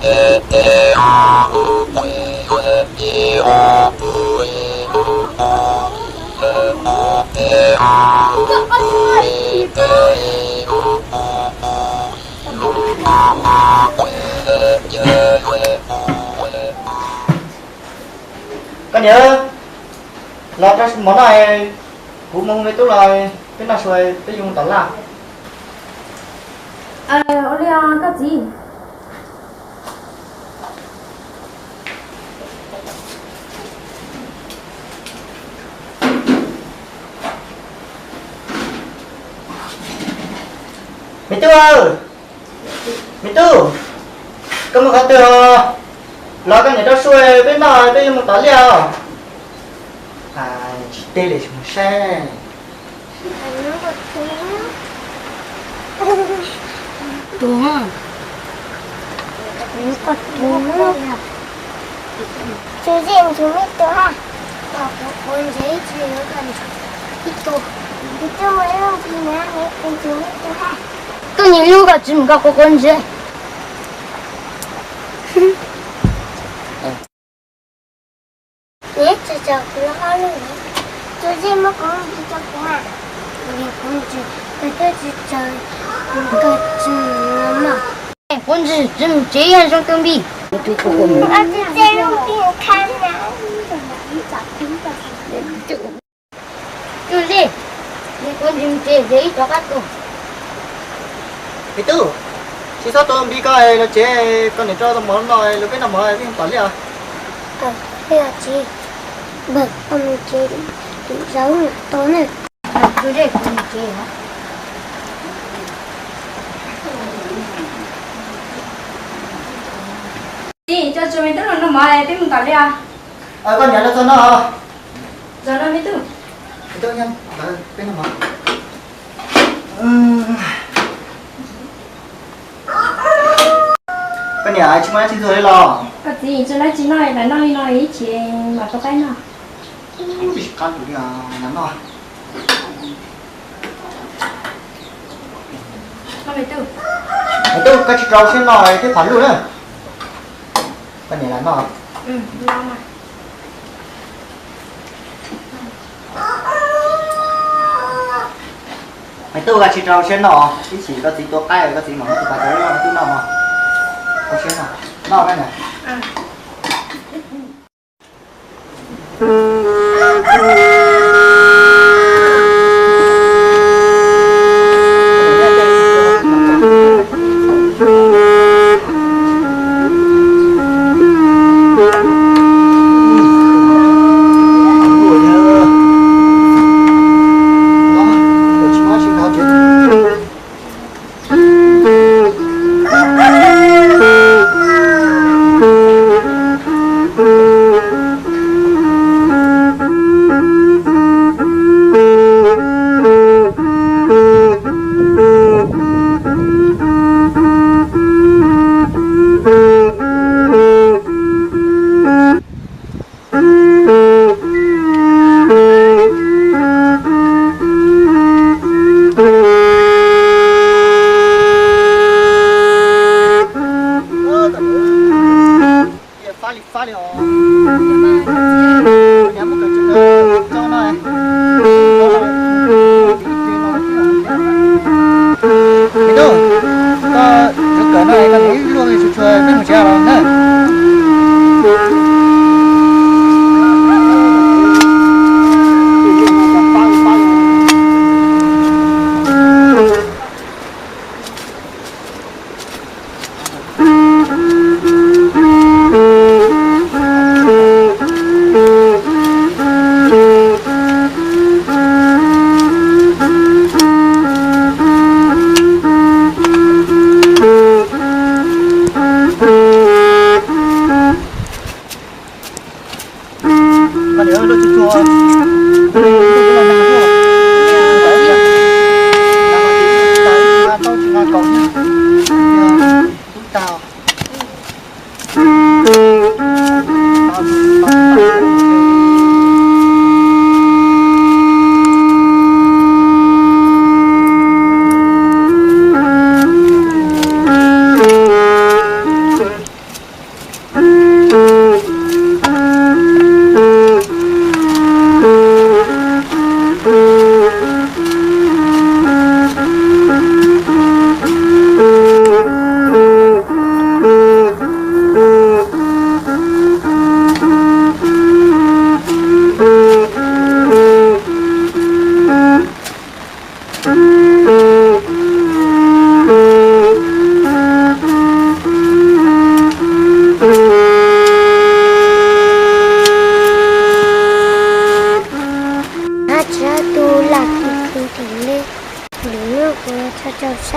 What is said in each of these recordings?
Koj niam, los rau mov noj, kuv mus me tub los peb noj sua peb yuav mus tom laj. Ua li os koj txiv. Me tub, me tub, koj mus qhov twg os? Los koj niam rau sua peb noj peb yuav mus tom laj os. Tsis teb li, mus saib. Tus, tus, tus, tus, tus, tus, koj niam lub koj tsis mus koj quav quav ntses. Quav ntses tsis mus tsev yog zoo tus npis. Tus li, quav ntses mus tsev ces ib cov qab tuaj. Me tub, tsis txhob tua npis koj los tsev, koj niam rau tau mov no los peb noj mov peb mus tom laj os. Txiv, tso tso me tub los noj mov peb mus tom laj os. Koj niam los txog no. Zov no me tub. Me tub, peb noj mov. Koj niam tsis muaj dab tsi ntxuag li los? Koj txiv, tsis muaj dab tsi noj, lam noj li no ib chim mam rov qab noj. Tsis qab tus li os, lam noj. Me tub, koj tsis rau siab no thiab pam luj na. Koj niam lam noj. Me tub, koj tsis rau siab no, ib chim koj txiv tua qaib koj txiv mam muab tus pas cov me tub noj mog. Rau siab no, noj koj niam. Fab li fab li os. Me tub, koj cov kawm no koj ib luaj tshua tshua peb mus tsev los na.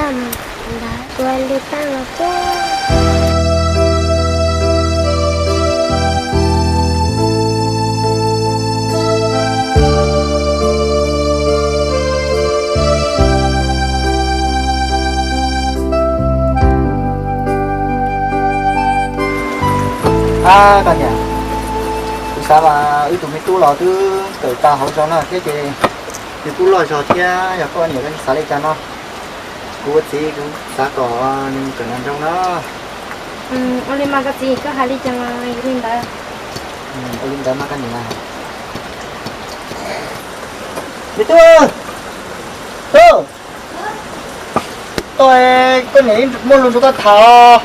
Ntawd ua li paj los xwb. Ab, koj niam, kuv xav mas wb tus me tub los twb kawm tau hauv zog no thiab ces nws kuj loj zog thiab, yog koj niam koj xav li cas no, kuv ua txiv kuv xav kom nws kawm nram nroog no. Ua li mas koj txiv, koj hais li cas los li ntawd. Ua li ntawd mas koj niam. Me tub, tub, tuaj, koj niam muaj lus nrog koj tham.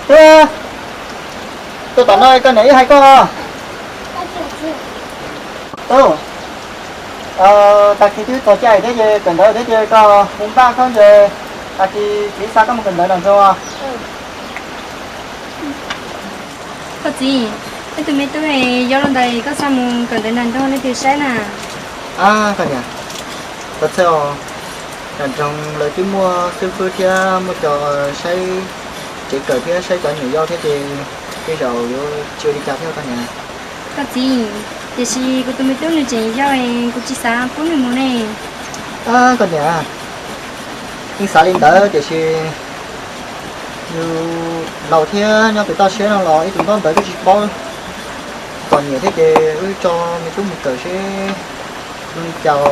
Tuaj, tuaj tom no koj niam ib hais koj. Tub, tag kis twb txog caij thiab ces kawm ntawv thiab ces koj mus npaj khaub ncaws, tag kis txiv xa koj mus kawm ntawv nram nroog. Koj txiv, wb tus me tub yau los ntawd koj xa mus kawm ntawv nram nroog leej twg saib na? Koj niam, koj txhob, nram nroog lawv twb muaj xib fwb thiab muaj cov saib tsev kawm thiab saib cov nyuam yaus thiab ces tej zaum yuav tsis ua li cas thiab koj niam. Koj txiv, tiam sis kuv tus me tub nws tseem yau, kuv tsis xav pub nws mus ne. Koj niam, yeej xav li ntawd tiam sis yus laus thiab nyob pem toj siab no los ib tug ntaub ntawv twb tsis paub txom nyem thiab ces wb tso me tub mus kawm seb zoo li cas.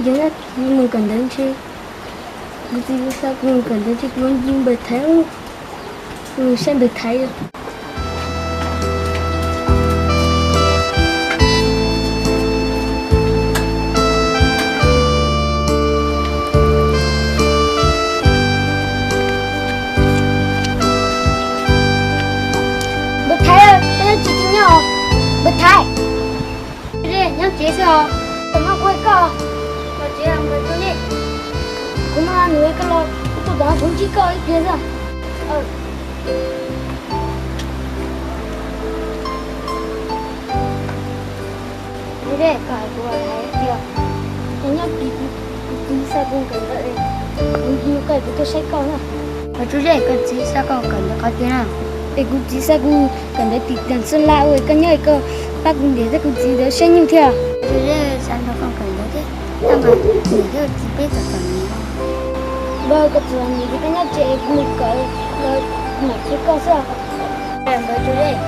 Yog mus kawm ntawv ntshe, kuv txiv xa kuv mus kawm ntawv ntshe kuv yuav nce npawg Thaiv, mus saib npawg Thaiv. Npawg Thaiv, koj nyob tsis tsis nyob? Npawg Thaiv, nyob tsev xwb os. Tam no kuv hais koj, los tsev npawg Tsuas Zeb, kuv no nws koj los kuv tuaj tom no kuv ntsib koj ib pliag xwb. Tsuas Zeb, koj hais kuv hais tias, nyob nyob kuv txiv xa kuv kawm ntawv, kuv nug koj kuv tuaj saib koj na. Tsuas Zeb, koj txiv xa koj kawm ntawv qhov twg na? Es kuv txiv xa kuv kawm ntawv tim teem Xeeb Las ua, koj nyob es koj pab kuv nrhiav thiab kuv txiv ntawd saib nyuj thiab. Tsuas Zeb, xav nrog koj kawm ntawv thiab, tab mas niam thiab txiv peb txom txom nyem. Npawg, koj txom nyem ces koj nyob tsev, kuv mus kawm los kuv mam qhia koj xwb. Npawg Tsuas Zeb,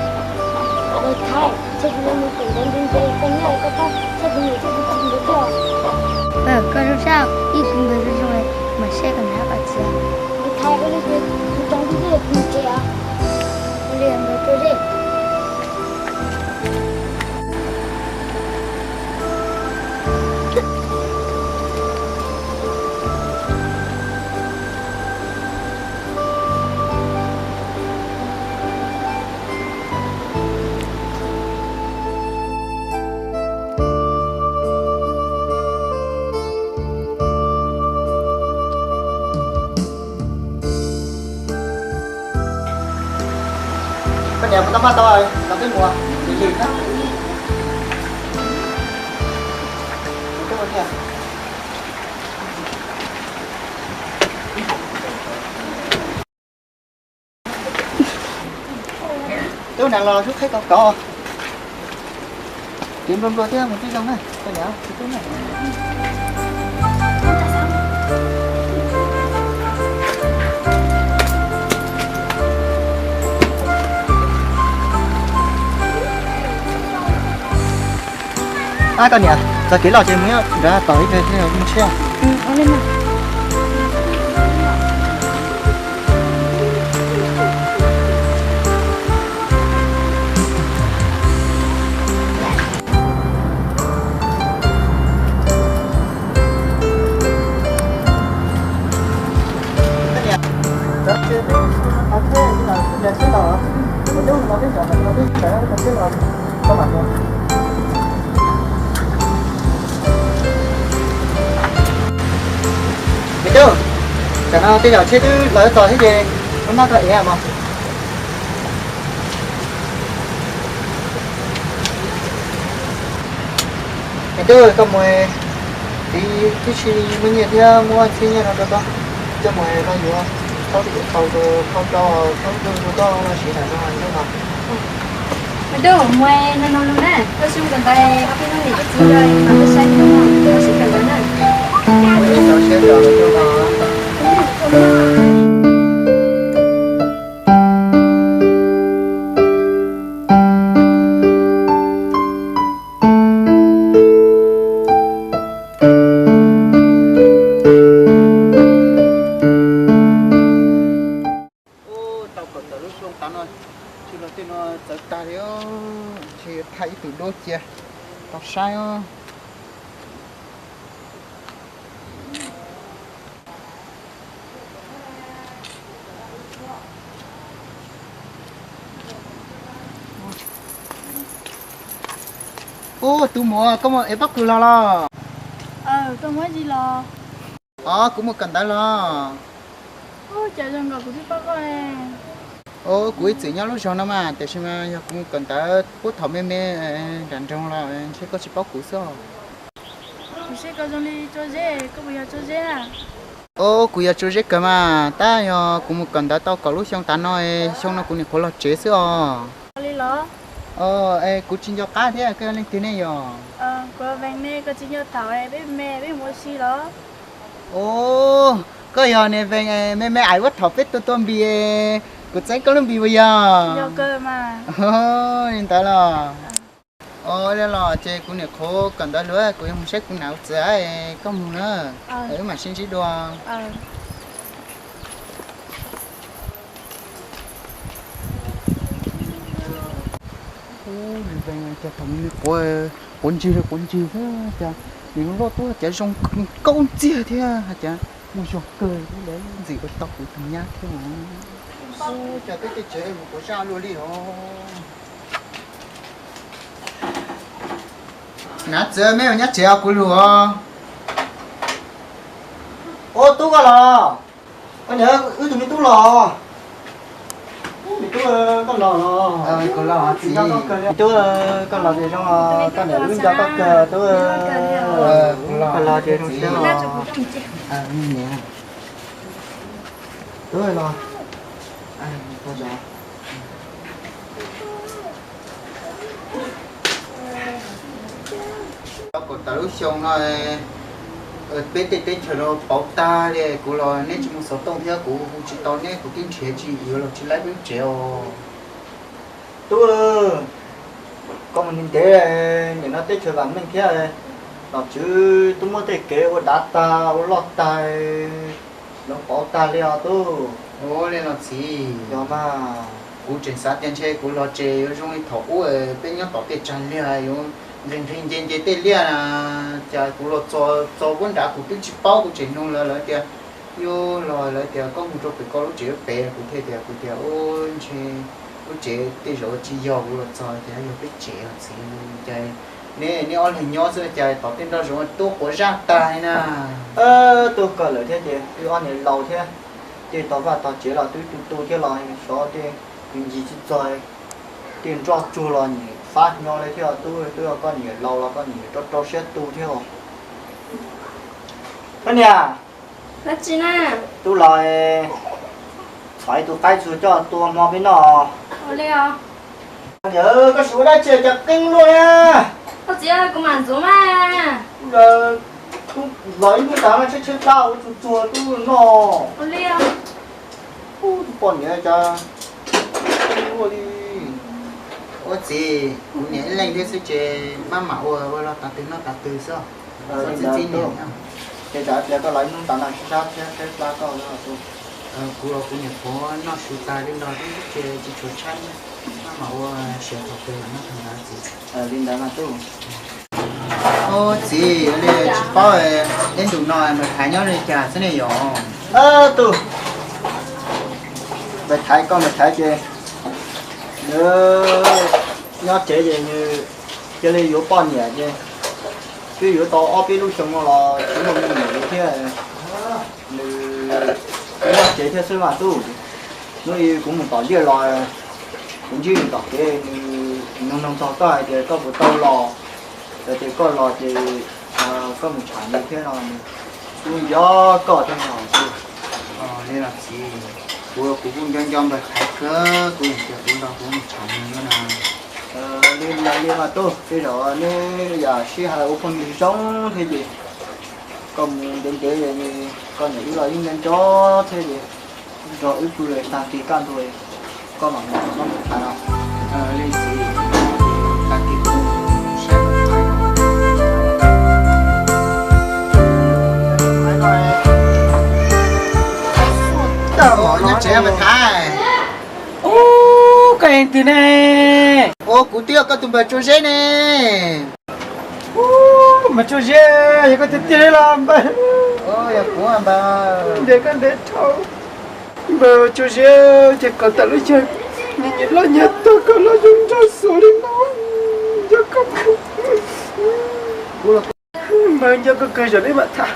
npawg Thaiv, ntshe kuv yuav mus kawm ntawv ntev ntev, koj nyob es koj pab saib kuv niam thiab kuv txiv nkawd thiab. Koj zoo siab, ib kuv npawg zoo zoo, mam saib koj niam koj txiv. Npawg Thaiv, ua li ces kuv tsaus ntuj thiab kuv mus tsev os. Ua li npawg Tsuas Zeb. Koj niam, kuv tau npaj tau, los peb mus, lim lim thiab. Tub, nag los lub qheb kos kos, kev nplua nplua thiab mus tib zoo na, koj niam, tub na. Ab, koj niam, txog kev loj ces mus nyob nrad tos ib pliag thiaj mus tshiab. Me tub, tam no tej zaum tsheb twb lawv txog thiab ces wb maj koj ev mog. Tub, koj mus, txiv twb tsis muaj nyiaj thiab, muab txhiab nyiaj no rau koj, coj mus los yuav, thaub tau rau, thaub rau, thaub rau koj los siv nram no no. Tub, mus no no lug na, koj sib kawm ntawv, ob peb hnub nim koj txiv nco mas koj saib no, koj sib kawm ntawv na. Tau kawm ntawv lub xyoo tas no, tsis los tej no txawv tag li, ntshe thaij ib tug duab cia tau saib os. Ub, tus muam, koj mus ev pob kws los los? Os, kuv mus kawm ntawv los. Ub, kuv ib txwm nyob lub zog no mas, tiam sis mas yog kuv mus kawm ntawv puag thaum me me nram nroog los ntshe koj tsis paub kuv xwb. Ub, kuv yog Tsuas Zeb Kawg mas, tab yog kuv mus kawm ntawv tau kaum lub xyoo tas no, xyoo no kuv nyuam qhuav los tsev xwb os. Kuv tsis nco qab thiab, koj yog leej twg ne yog? Ub, koj yog niag Vees me me ais ua thaum peb tua tua npis, kuv txeeb koj lub npis puas yog? Li ntawd los. Os, los ces kuv nyuam qhuav kawm ntawv lawm, kuv yuav mus saib kuv nam txiv, koj mus na, wb mam sib ntsib dua. Ub, Vees, cas thaum me me quav, quav ntseg quav ntseg thiab, cas nws loj tuaj cas zoo nkauj ntxiag thiab, cas muaj zog kawg, ntxim ua tau kuv tus nyab thiab os. Cas peb tej tsev mus quav zaj luaj li os. Nam txiv, mej ua nyob tsev os, kuv lug os. Ub, tub koj los? Koj niam, wb tus me tub los. Me tub, koj los los? Txiv, me tub, koj los tias zoo, koj niam wb nco koj kawg tub. Koj los tias zoo siab os. Tub los. Tau kaum tawm lub xyoo no, peb tej teb chaws no pauv tag li, kuv los neb tsis mus xov tooj thiab, kuv hu tsis tau neb, kuv twb nrhiav tsis yuav los tsis laib peb lub tsev os. Tub, koj mus ntev ntev, nim no teb chaws vam meej thiab, nom tswv twb muab tej kev ua dav tag ua loj tag, loo pauv tag li os tub. Ua li los txiv, yog mas, kuv tseem xav tias ntshe kuv los tsev yuav zoo li thaum ub peb nyob tom tej tsag liaj yuav nqis nqis nce nce tej liaj na, cas kuv los txog txog puag nrad kuv twb tsis paub, kuv tseem nug lawv, lawv tias yog los, lawv tias koj mus rau pem koj lub tsev lub pem, kuv thiaj tias, kuv tias ub, ntshe lub tsev tej zaum tsis yog, kuv los txog tias yog peb tsev os txiv. Cas neb, neb ob leeg nyob xwb cas tom tej nroj zoov tuaj quav zaj tag li na. Tub, kawg lawm thiab ces wb ob niag laus thiab, tej tog vaj tog tsev los twb tu tu thiab los xyov tej ncig tsis txog, tej nroj tsuag los nim fab hnyo li thiab tub. Twb yog koj niam laus los koj niam rau rau siab tu thiab os. Koj niam, tub los txhom ib tug qaib txhua coj tua hmo peb noj. Niam, koj sim ua dab tsi cas qeeb luaj na? Los ib hnub tas no tshaib tshaib plab ua tsuag tsuag tub noj. Ub, tus poj niam cas qeeb luaj li. Ua txiv, kuv niam ib leeg thiab xwb ces maj mam ua, ua los tas twg noj tas twg xwb. Txhob txib txib niam. Ces tsam pliag koj los ib hnub tas no tshaib tshaib plab koj. Kuv los kuv niam qhuav noj su tas li no ces tsis tshua tshaib, maj mam ua, sim thaum twg los noj thaum ntawd txiv. Li ntawd mas tub. Ub, txiv, li tsis paub, neb ntus no mas Thaiv nyob li cas xwb ne yom? Tub, mas Thaiv, koj mas Thaiv ces nws nyob tsev ces nws cia li yuav poj niam ces twb yuav tau ob peb lub xyoo no los tsis muaj me nyuam li thiab. Nws nyob tsev thiab xwb mas tub. Hnub ib kuv mus tom liaj los kuv ntsib nws tom kev, nws nug noog txog koj hais tias koj puas tau los, Yog tias koj los ces koj mus tsham nws thiab no, kuv nco koj thiab no xwb. Li los txiv, kuv kuv kuj nco nco npawg Thaiv kawg, kuv yeej tias kuv los kuv mus tsham nws no na. Li los li mas tub, tej zaum neb yam sib hais ua phooj ywg zoo thiab ces koj mus ntev ntev, koj niam wb los yeej nco nco thiab ces nrog wb pw tag kis kaj ntug koj mam mus tsham koj tus Thaiv no. Li txiv, tag kis kuv saib tus Thaiv no. Nyob tsev mas Thaiv. Ub, koj yog leej twg ne? Ua kuv twb yog koj tus npawg Tsuas Zeb ne. Ub, npawg Tsuas Zeb, yog koj tiag tiag li los npawg? Yog kuv npawg. Ntiav koj ntev dhau. Npawg Tsuas Zeb, ces kom tawm lub xyoo nyias loj nyias tuag kom los zoo nraug xuav li no. Nco koj, npawg nco koj kawg, zaum no mam tham.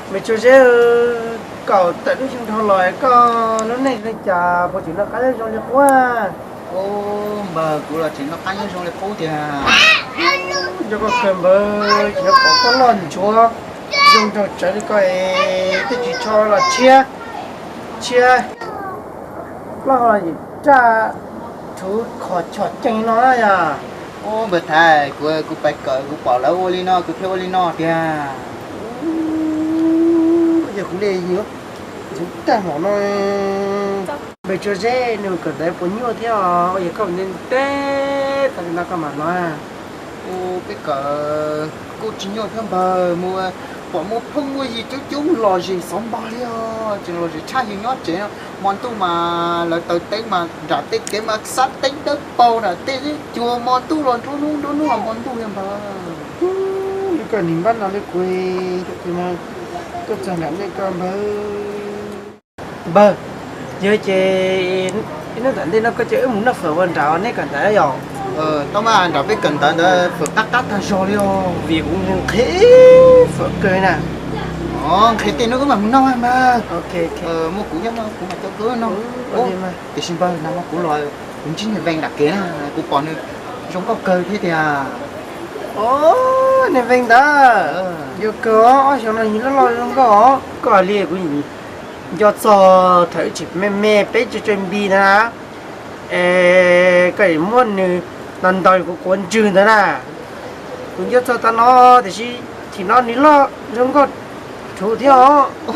Npawg Tsuas Zeb, kom tawm lub xyoo dhau los koj lub neej li cas puas tseem noj qab nyob zoo li qub? Ub, npawg, kuv los tseem noj qab nyob zoo li qub tiag. Nco koj kawg npawg, tseem pom koj loj nchuav zoo nraug tsawv li koj es twb tsis tso los tshiab, tshiab plaub hau los yim raj rhuv khom chom cees no na yom. Ub, npawg Thaiv, kuv kuv pais kawm kuv pom lawv ua li no kuv thiaj ua li no tiag. Yog kuv li yuav tag hmo no. Npawg Tsuas Zeb, nws kawm ntawv puas nyuaj thiab os? Ua yog koj ntev ntev tag li no koj mam los. Ub, peb kawm kuj tsis nyuaj thiab npawg, mus pom muaj phooj muaj ywg coob coob los zem xov npog li os, tseem los zem tshaj yus nyob tsev no. Hmo ntuj mas lawv taws teeb mas nram tej kev mas xab teeb dawb paug nram tej cuag hmo ntuj los nruab hnub, nruab hnub los hmo ntuj li npawg. Koj nim npab no li kuv, koj txog nram nej koj npawg. Npawg, yog ces ib hnub tom ntej no koj coj wb mus noj fawm ua nram neb kawm ntawv yom? Tau mas, nram peb kawm ntawv ntawd fawm qab qab tag zog li os. Vim kuv nqhis fawm kawg na. Nqhis tej hnub wb mam mus noj mas. Muaj kuv nyob no kuv mam coj koj noj. Tiam sis npawg, nag hmo kuv los kuv ntsib niag Vees nram kev na, kuv pom nws zoo nkauj kawg thiab tiag. Niag Vees ntawd, yog kawg ob xyoos no nws loj loj zoo nkauj os. Koj li kuv nco txog thaum wb tseem me me peb tseem tsawg npis ntawd na, es koj muab nws ntaus ntaus kuv quav ntswg ntawd na. Kuv nco txog tav no, tiam sis thaum no nws loj zoo nkauj rhuv thiab os.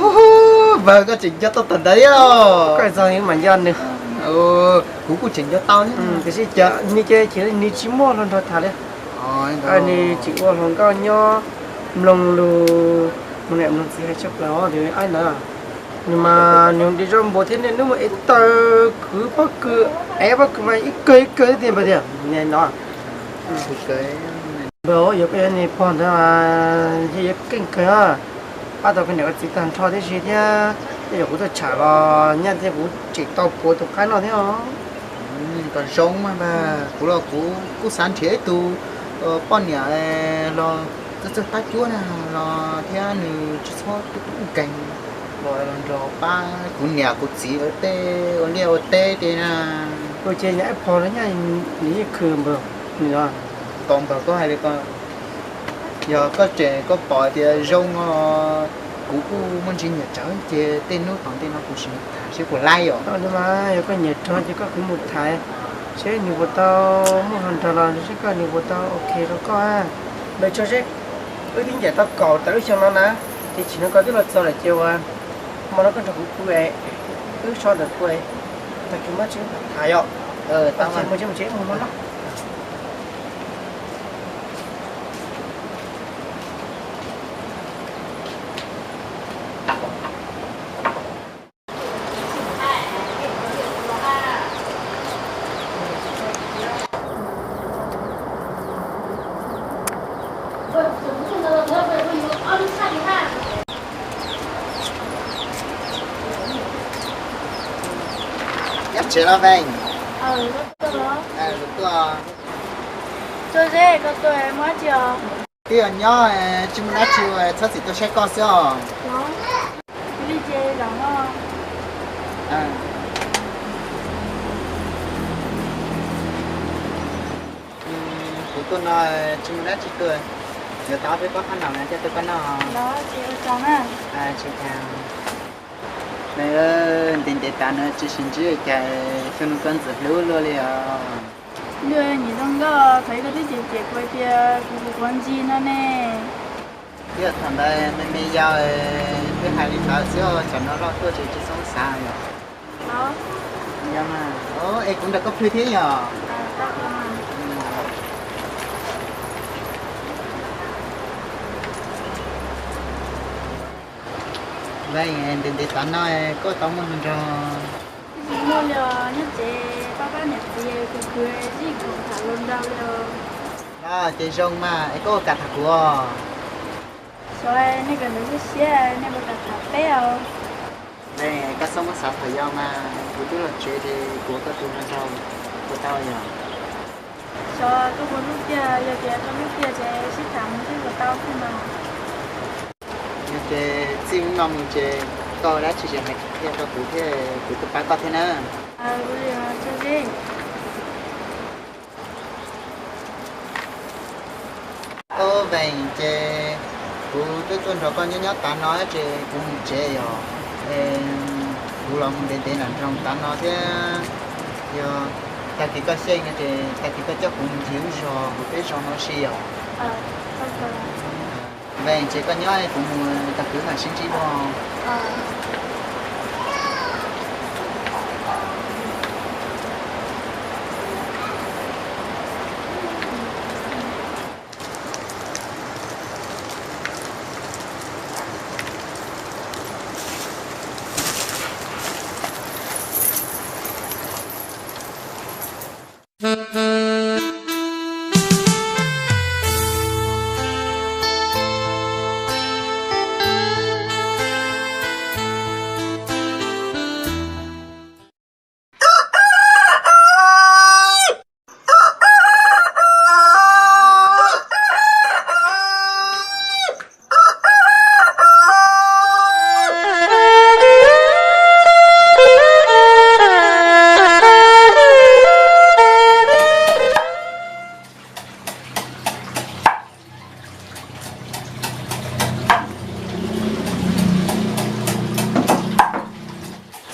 Npawg, koj tseem nco tau thaum ntawd thiab los? Koj txog mas nco nws. Kuv kuj tseem nco tau thiab. Tiam sis cas nws ces nws tsis muaj hluas nraug tham li. Nws tseem ua hluas nkauj nyob mloog lus, mloog niam mloog txiv hais tshaj plaws os, aib ntawd. Nws mas nws de zaub npua thiab niaj hnub mus ev taws kwv pob kws, ev pob kws mas ib kawg ib kawg tiag npawg tiag no. Npawg, yog koj yog niag pog ntawd mas yog yuav keej kawg, pab tau koj niam koj txiv tag nrho tib si thiab. Tej zaum kuv tuaj tsham los nyaj thiab kuv tseem tau puav tus qaib no thiab os. Kom zoo mas npawg, kuv los kuv kuj xav nrhiav ib tug poj niam los txawj txawj qab cuab na los thiab nws tsis txhob tub nkeeg los nrog pab kuv niam kuv txiv ua tej ua liaj ua teb tej na. Ua ces yog ib pog los nyaj nws yeej khwv npawg, nws tau npawg koj hais li ko. Yog koj tseem koj pom tias zoo no, kuv kuj muaj ntsis nyiam tsawv ces tej hnub tom ntej no kuv sim tham seb puas laib os. Mas yog koj nyiam rog ces koj kuv mus tham seb nws puas tau muaj hluas nraug los seb koj nws puas tau ok rau koj. Npawg Tsuas Zeb, wb twb ncaim tau kaum tawm lub xyoo no na, ces tsim nyog koj twb los txog lawm ces ua hmo no koj nrog kuv pw, wb so ntawm pw, tag kis muab tsev tham yom. Mus tsev mus tsev mus hmo no. Nyob tsev los Vees? Tuaj. Twb yog nyob tsis muaj dab tsi, txhob txwm tuaj saib koj xwb os. Li ces zaum no Tuaj no tsis muaj dab tsi tuaj, yuav tau ob peb pob qab no na coj tuaj koj noj. Tsis ua tsaug na. Tsis ua cas. Nws ntev ntev tas no tsis sib ntsib cas xyoo no koj ntxim hlub luaj li os. Luaj, nim zoo nkauj, thaum ub koj twb cem cem kuv tias kuv quav ntsis no ne. Twb yog thaum ntawd me me yau twb hais li ntawd xwb, tsam no loj tuaj ces tsis txhob xav yom. Yog mas, es kuv nrog koj plhws thiab yom. Ntev ntev tav no koj tau muaj hluas nraug? Tsis muaj li os, nyob tsev pab pab niam txiv, khwv khwv zij khoom tham hluas nraug li os. Ces zoo mas, es koj ua kam tham kuv os? Xyov, nej kawm ntawv siab siab, nej puas kam tham peb os? Koj txhob muab xav tham yom mas, kuv twb los tsev ces kuv ua koj tus hluas nraug puas tau yom? Xyov, koj puas hlub tiag, yog tias koj hlub tiag ces sib tham mus seb puas tau thiab mas. Yog ces txij hnub no mus ces koj ua dab tsi ces hais kiag rau kuv thiab kuv tuaj pab koj thiab na. Ub, Vees, ces kuv twb tuaj nrog koj nyob nyob tav no ces kuv mus tsev yom. Kuv los mus ntev ntev nram nroog tav no thiab, yog tag kis koj xyeej no ces tag kis koj coj kuv mus ncig lub zos kuv peb zos no si yom. Vees, ces koj nyob kuv mus tag kis mam sib ntsib dua.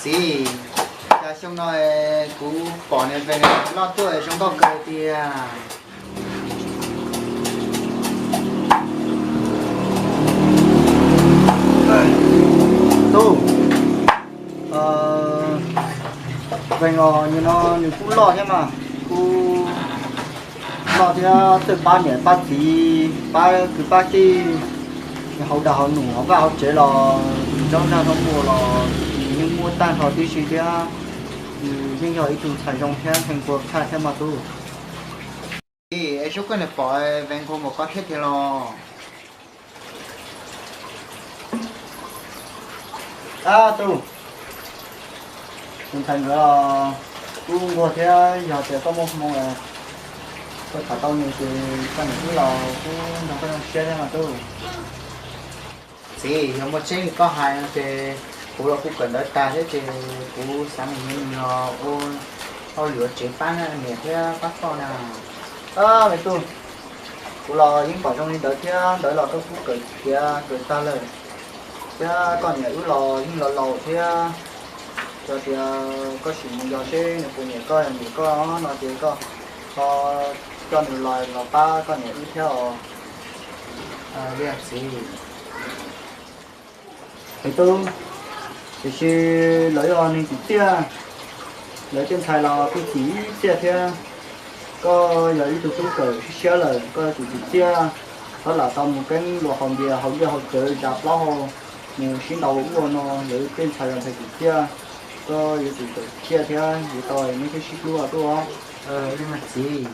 Txiv, cas xyoo no kuv pom niag Vees loj tuaj zoo nkauj kawg tiag. Tub, Vees os, nim no nws kuj loj thiab mas, kuj loj thiab, txawj pab niam pab txiv, pab kwv pab tij, hauv dag hauv num hauv vaj hauv tsev los, nrog nrog muag los nws yeej muaj tag nrho tib si thiab. Nws yeej yog ib tug ntxhais zoo thiab nqhis nquag tshaj thiab mas tub. Txiv, es sub koj niam pom Vees nquag npaum koj thiab tiag los? Ab tub, tus ntxhais nkawd los kuj nquag thiab, yog tias koj muaj hmoo, koj tham tau nws ces koj niam wb los kuj nrog koj zoo siab thiab mas tub. Txiv, yog muaj tseeb li koj hais no ces kuv los kuj kawm ntawv tag thiab ces kuv xav mus nrog nws los ua hauj lwm ua tsev pab niam thiab pab koj na. Me tub, kuv los yeej pom zoo li ntawd thiab, ntawv los koj kuj kawm tiav kawm tag lawm, thiab koj niam wb los yeej los laus thiab. Yog tias koj sim mus yos seb nws puas nyiam koj, yog nyiam koj no ces koj ho coj nws los, los pab koj niam wb thiab os. Li txiv, es tub, tiam sis lawv yog neeg tsim txiaj, lawv tej ntxhais los kuj tsim txiaj thiab. Koj yog ib tug tub kawm siab siab lawm, koj yuav tsum tsim txiaj, txhob lam tau mus keeb luas haus npias haus liaj haus tawv zas plaub hau, mus sib ntaus ua ub ua no, lawv tej ntxhais yog ntxhais tsim txiaj. Koj yuav tsum kawm tsim txiaj thiab yuav tau neb thiaj sib hlub tub os. Txiv.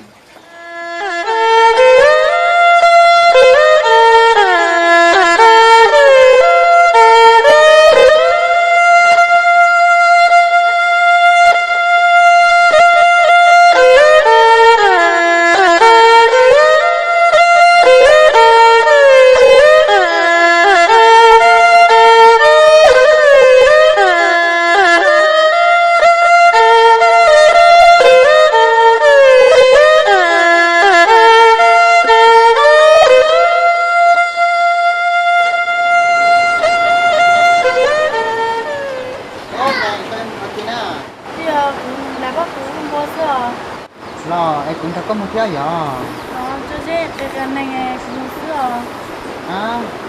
Es kuv nrog koj mus thiab yog?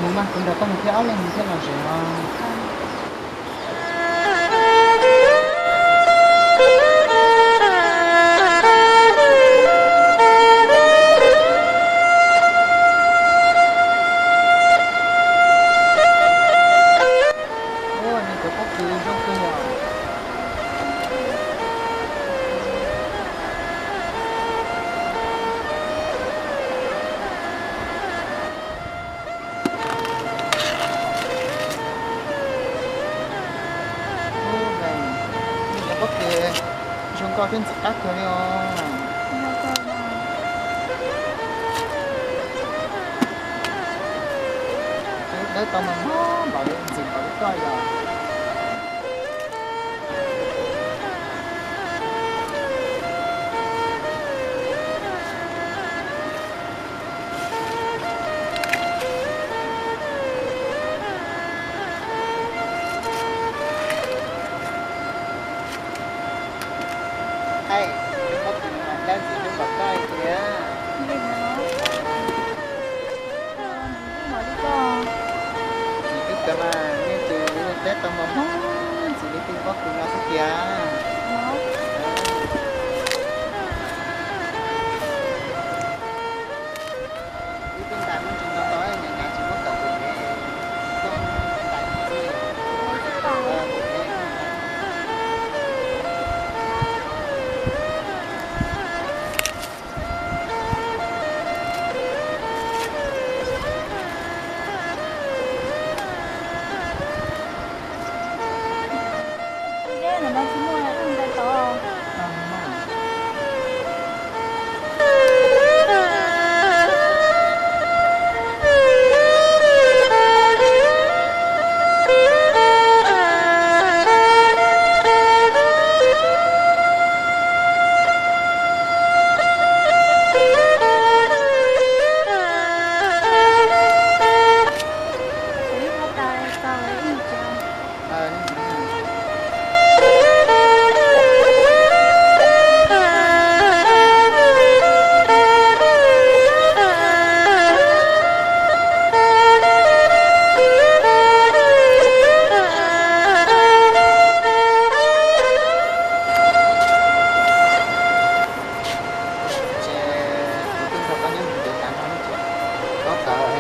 Mus mas, kuv nrog koj mus thiab, ob leeg mus thiab los zoo os. Ua, nws cov pob kws zoo kawg yom. Ua, nws cov pob kws zoo nkauj thiab ntxim qab kawg li os. Dawb tau mas npau li ntxim npaum li koj yom. Pob kws mas dawb ntxim hlub npaum koj li thiab. Ntxim hlub kawg mas, nej tus teb tau npau npau ntxim li tus pob kws no xwb tiag. Wb twb ntais muaj ntsis ntau ntau, nyav nyav tsis muab tawm tus ne, koj ntais xwb. Ces kuv twb nrog koj nyob ntev tas no ces koj tawm,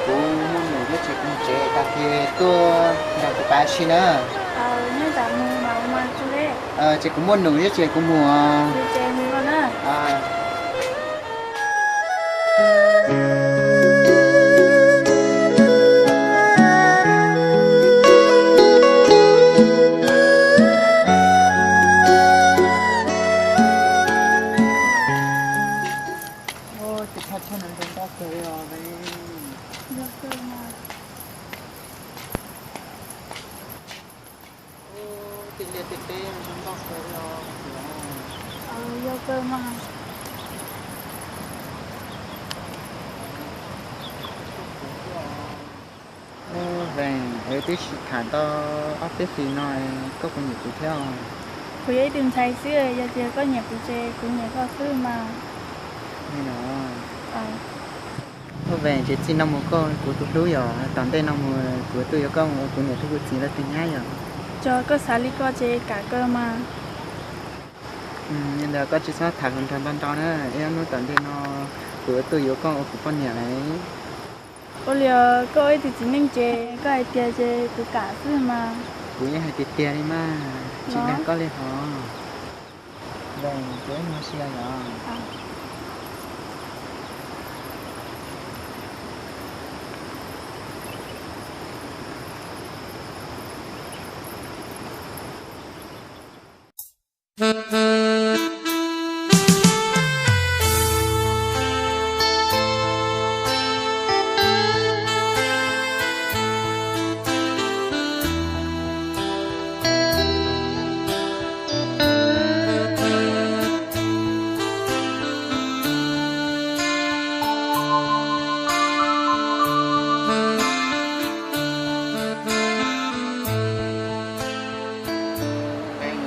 kuv muaj num thiab ces kuv mus tsev, tag kis tuaj nrog kuv pab ua si na. Ces kuv muaj num thiab ces kuv mus. Ua, tus phaj tshaj no zoo nkauj kawg li os. Ua, tej liaj tej teb zoo nkauj kawg li os. Yog kawg mas. Vees, es twb sib tham tau ob peb hlis no, koj puas nyiam kuv thiab? Kuv yog ib tug ntxhais xwb, yog tias koj nyiam kuv ces kuv nyiam koj xwb mas. Ua, Vees, ces txij no mus koj kuv tus hlub yom, tom ntej no mus kuv tuaj yuav koj ua kuv niam thiab kuv txiv lawv tus nyab yom. Yog koj xav li ko ces kam kawg mas. Yog li koj tsis txhob tham hluas nraug ntau ntau na, ib ob hnub tom ntej no kuv yuav tuaj yuav koj ua kuv poj niam lawm. Ua li, koj ib tug txiv neej ces koj hais tiag ces kuv kam xwb mas. Kuv yeej hais tiag tiag li mas, tsis dag koj li hos. Vees, kuv ib nyuag sia yom.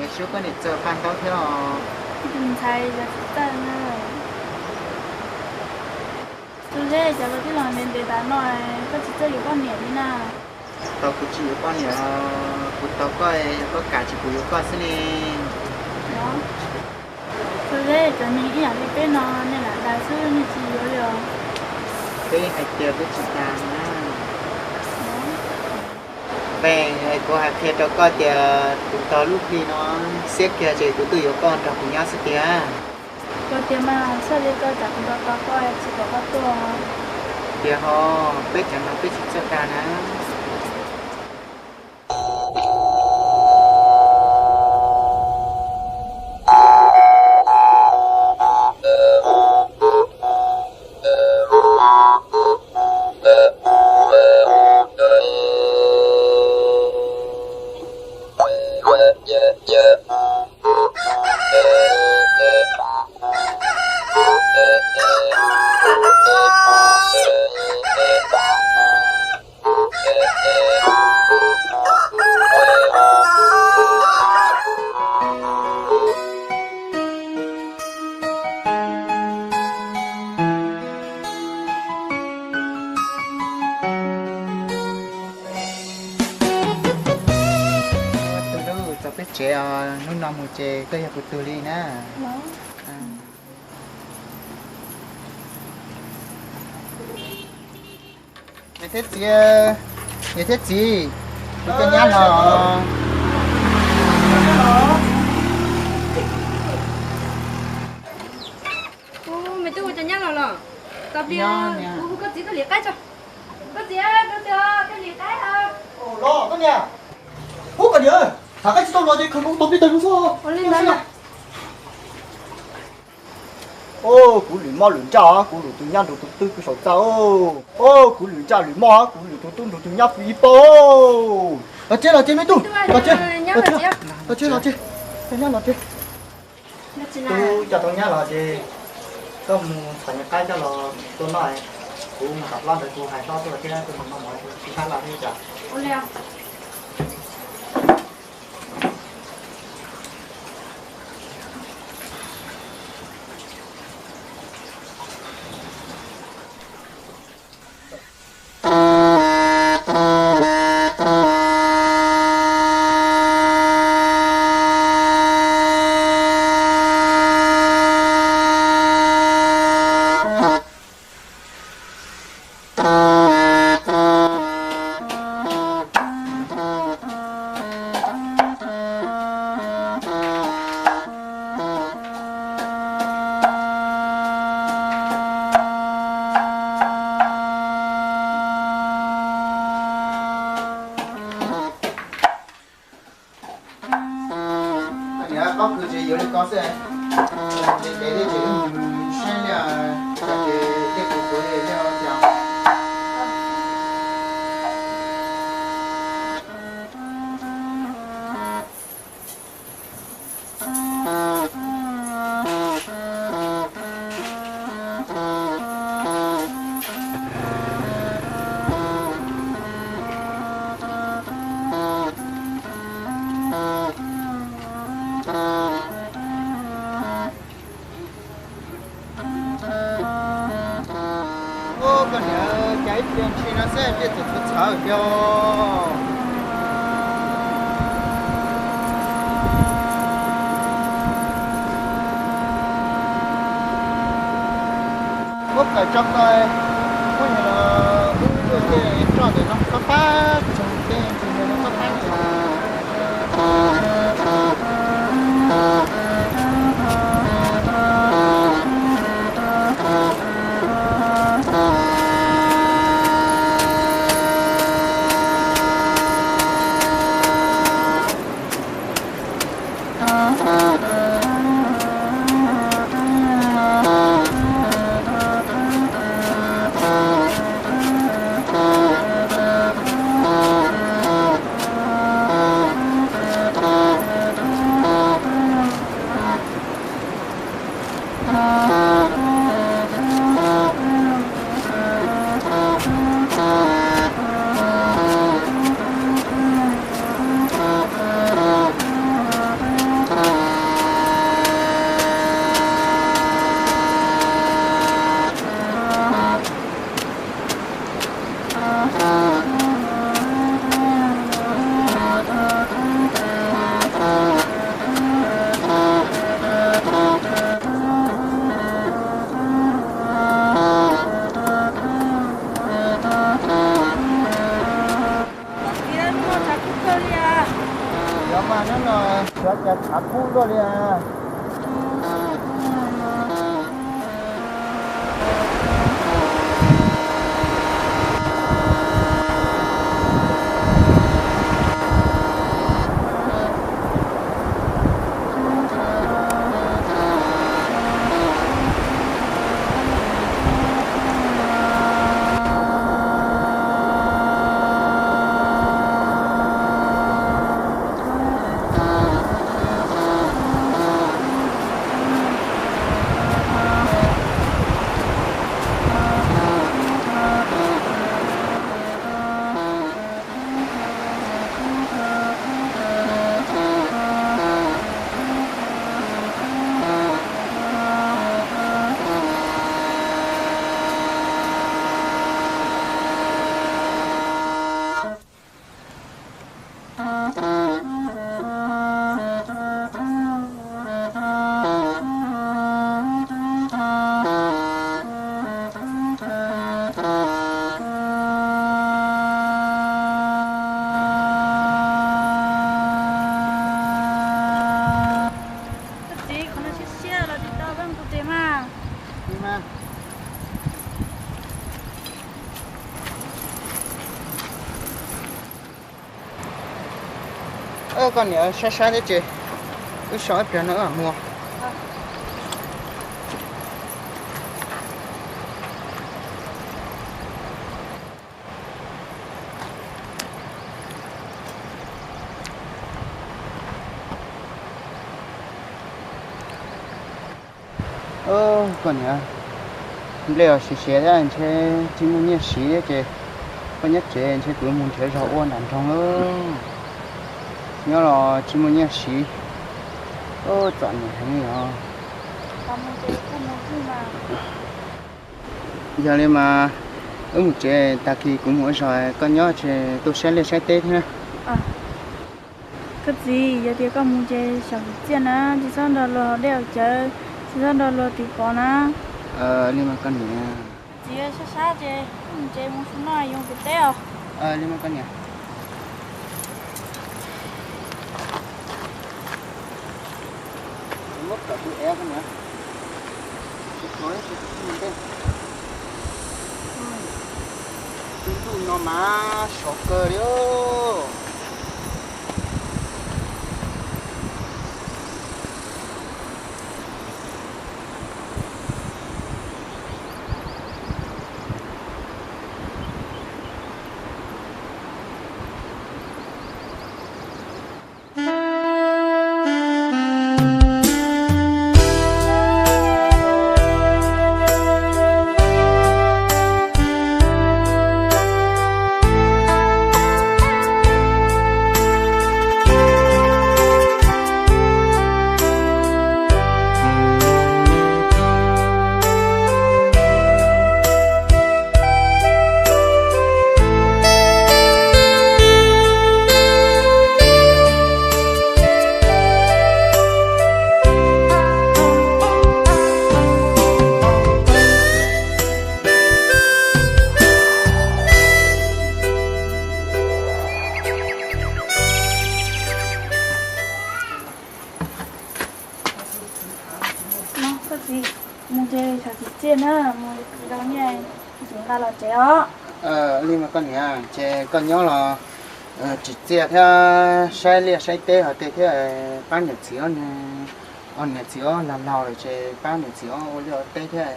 Yuav tsum koj niam txawj paj ntaub thiab os. Tus ntxhais yog tsis txawj na. Tus Zeb, cas koj twb los ntev ntev tas no koj tsis txawj yuav poj niam li na? Tau kuv tsis yuav poj niam los kuv tau koj, yog koj kam ces kuv yuav koj xwb ne. Tus Zeb, cov neeg ib yam li peb no nej lam dag xwb nej tsis yuav li os. Peb hais tias peb tsis dag na. Peb, kuv hais qhia rau koj tias kuv tau lub hli no xiab kiag ces kuv tuaj yuav koj nrog kuv nyob xwb tiag. Koj tias mas, txhob li koj, tsam kuv nco tau koj tsis kom koj tuaj. Tiag ho, peb cov no peb tsis txawj dag na. Tus hlub, txog peb tsev os, hnub no mus ces koj yog kuv tug li na. Niam thiab txiv, niam thiab txiv, kuv cov nyab los. Ub, me tub, ua cov nyab los los? Tab pliag kuv hu koj txiv tuaj lim qaib tso. Koj txiv, koj txiv, tuaj lim qaib os. Los koj niam. Ub, koj niam, tham qaib tsis tau los ces khaws mus ua tau peb tag lub xwb. Ua li ntawd. Os, kuv lwm mob lwm ntsaj, kuv lwm tus nyab nrug tus tub pw saum txaj. Os, kuv lwm ntsaj lwm mob, kuv lwm tus tub nrug tus nyab pw ib pob. Los tsev, los tsev me tub, los tsev, los tsev, los tsev, los tsev. Tub coj tau nyab los ces koj mus txhom nyab qaib coj los tua noj, kuv mus tom hlob ntawd kuv hais hlob tuaj thiab kuv mus noj mov tsis tau los li cas. Niam, pob kws tseem yuav li ko xwb. Ces kev li ces siab liaj, ces tej kuv kuv li liaj tiag. Ub, koj niam, cas ib pliag ntshis no xwb pliag txawm txhawv txhawv kiag. Muab kawm tso koj, muab nws los ub tuaj tej roj ntawm no fab fab tsoog tej ntsis ntawm no fab fab tsoog. Hnub no xyov cas tshav kub luaj li. Koj txiv, qhov no siab siab los tsis tau, koj mus tes mas. Koj niam, saib saib thiab ces wb so ib pliag no wb mam mus. Koj niam, nplej os siav siav thiab ntshe tsis muaj nyiaj siv thiab ces koj nyob tsev ntshe kuv mus nrhiav zog ua nram nroog lawm. Nyob los tsis muaj nyiaj siv, txom nyem heev li os. Yog li mas wb mus tsev, tag kis kuv mus ua zog, koj nyob tsev tuaj saib liaj saib teb thiab. Koj txiv, yog tias koj mus ces xyaum txiaj na, tsis txhob nrog luag haus dej haus cawv, tsis txhob nrog luag tiv pov na. Li mas koj niam. Txiv, sab sab ces mus tsev, mus su no yuav mus pem teb os. Li mas koj niam. Muab kom tus ev koj niam. Tus ntuj no mas sov kawg li. Koj txiv, mus ces xyaum txiaj na, mus zov nyiaj, txiv nqa los tsev os. Li mas koj niam, ces koj nyob los txiav txiaj thiab saib liaj saib teb hov tej thiab, pab niam txiv ob, niam txiv ob laug laug lawm ces pab niam txiv ob ua liaj ua teb thiab.